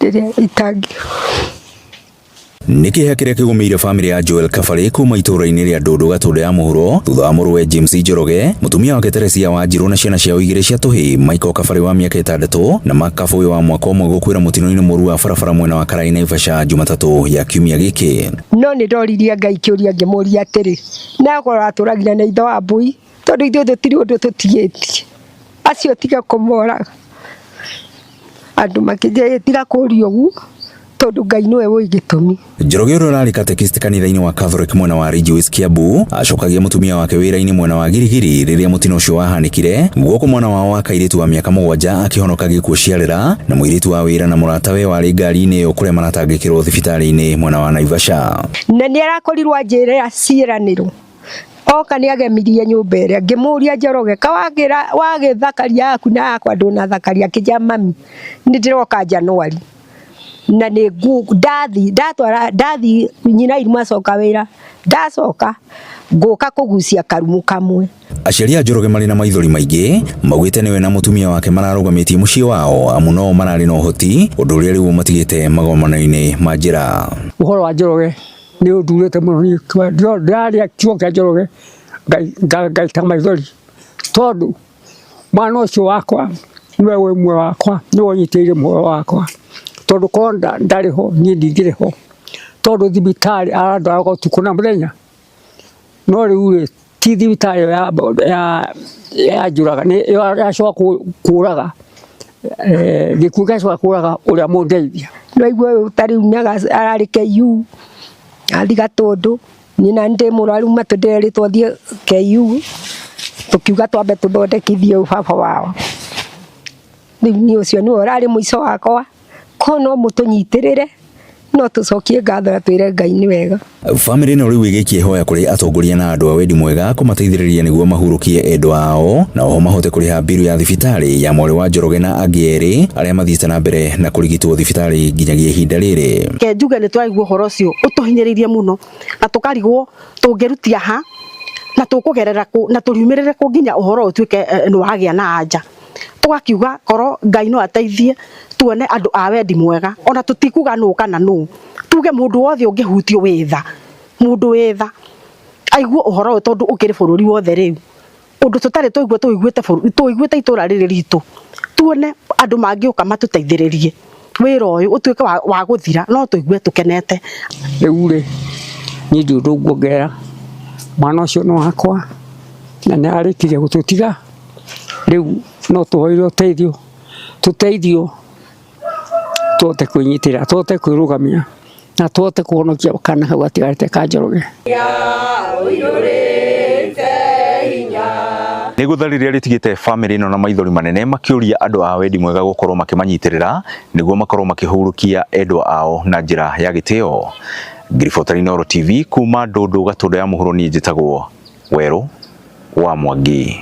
Rĩrĩa itangi. Nĩ kĩeha kĩrĩa kĩgũmĩire famĩlĩ ya Joel Kabarĩ kuma itũũra-inĩ rĩa Ndũndũ Gatũndũ ya Mũhuro thutha wa mũrũwe James Njoroge, mũtumia wake Teresia Wanjirũ na ciana ciao igĩrĩ cia tũhĩĩ Michael Kabarĩ wa mĩaka 6 na Mark Kabũyũ wa mwaka 1 gũkuĩra mũtino-inĩ mũru wa barabara mwena wa Karai Naivasha Jumatatũ ya kiumia gĩkĩ. No nĩ ndoririe Ngai kĩũria ngĩmũria atĩrĩ, na akorwo atũragire na itho wa mbui, tondũ ithuĩ tũtirĩ ũndũ tũtigĩtie, acio tiga kũmoraga. Andũ makĩnjĩra tiga kũria ũguo, tondũ Ngai nĩwe ũĩ gĩtũmi. Njoroge ũrĩa ũrarĩ katekist kanitha-inĩ wa Catholic mwena wa Ridgeways Kiambu acokagia mũtumia wake wĩra-inĩ mwena wa Girigiri rĩrĩa mũtino ũcio wahanĩkire, guoko mwana wao wa kairĩtu wa mĩaka 7 akĩhonoka gĩkuũ ciarĩra na mũirĩtu wa wĩra na mũratawe warĩ ngari-inĩ ĩyo kũrĩa maratangĩkĩrwo thibitarĩ-inĩ mwena wa Naivasha. Na nĩ arakorirwo anjĩra ciĩranĩro oka nĩ agemirie nyũmba ĩrĩa, ngĩmũria Njoroge ka wagĩthakaria yaku na yakwa ndũnathakaria, akĩnjĩra mami nĩ ndĩroka Januari na nĩ ndathi ndatwara ndathi nyina iruma acoka wĩra ndacoka ngũka kũgucia karumu kamwe. Aciari a Njoroge marĩ na maithori maingĩ maugĩte nĩwe na mũtumia wake mararũgamĩtie mũciĩ wao amu no mararĩ na ũhoti ũndũ ũrĩa rĩu ũmatigĩte magomano-inĩ ma njĩra. Ũhoro wa Njoroge nĩ ũndurĩte mũno niĩ, ndĩrarĩa kiugo kĩa Njoroge ngaita maithori tondũ mwana ũcio wakwa nĩwe wĩ muoyo wakwa, nĩwe ũnyitĩrĩire muoyo wakwa tondũ korwo ndarĩ ho niĩ ndingĩrĩ ho tondũ thibitarĩ arandwaraga ũtukũ na mũthenya, no rĩu rĩ ti thibitarĩ ya njũraga nĩ yacoka kũraga, gĩkuũ gĩacoka kũraga ũrĩa mũndeithia. No igue ũyũ ta rĩu ararĩ KU athi Gatũndũ, niĩ na ndĩ mũrwaru matũ ndĩrerĩtwo thiĩ KU tũkiuga twambe tũthondekithie baba wao. Rĩu niĩ ũcio nĩwe ũrarĩ mũico wakwa, ko no mũtũnyitĩrĩre no tũcokie ngatho na twĩre Ngai nĩ wega. Famĩlĩ ĩno rĩu ĩgĩikia ihoya kũrĩ atongoria na andũ a wendi mwega kũmateithĩrĩria nĩguo mahurũkie endwa ao na oho mahote kũrĩha mbiru ya thibitarĩ ya mwarĩ wa Njoroge na angĩ erĩ arĩa mathiĩte na mbere na kũrigitwo thibitarĩ nginyagia ihinda rĩrĩ. Reke njuge nĩ tũraigua ũhoro ũcio ũtũhinyĩrĩirie mũno na tũkarigwo tũngĩrutia ha na tũkũgerera kũ na tũriumĩrĩre kũ nginya ũhoro ũyũ ũtuĩke nĩ wagĩa na anja. Tũgakiuga korwo Ngai no ateithie tuone andũ a wendi mwega ona tũtikuga nũ kana nũ, tuge mũndũ wothe ũngĩhutio wĩ tha, mũndũ wĩ tha aigue ũhoro ũyũ tondũ ũkĩrĩ bũrũri wothe rĩu ũndũ tũtarĩ tũigua tũiguĩte bũrũri, tũiguĩte itũra rĩrĩ ritũ, tuone andũ mangĩũka matũteithĩrĩrie wĩra ũyũ ũtuĩke wa gũthira no tũigue tũkenete. Rĩu rĩ niĩ ndirĩ ũndũ nguongerera, mwana ũcio nĩ wakwa na nĩ arĩkirie gũtũtiga, rĩu no tũhoire ũteithio, tũteithio tũhote kwĩnyitĩrĩra, tũhote kwĩrũgamia na tũhote kũhonokia kana kau gatigarĩte ka Njoroge. Nĩ gũtha rĩrĩa rĩtigĩte famĩlĩ ĩno na maithori manene makĩũria andũ a wendi mwega gũkorwo makĩmanyitĩrĩra nĩguo makorwo makĩhurũkia endwa ao na njĩra ya gĩtĩo. Ngiribota Inooro TV kuma Ndũndũ Gatũndũ ya Mũhuro, niĩ njĩtagwo Werũ wa Mwangi.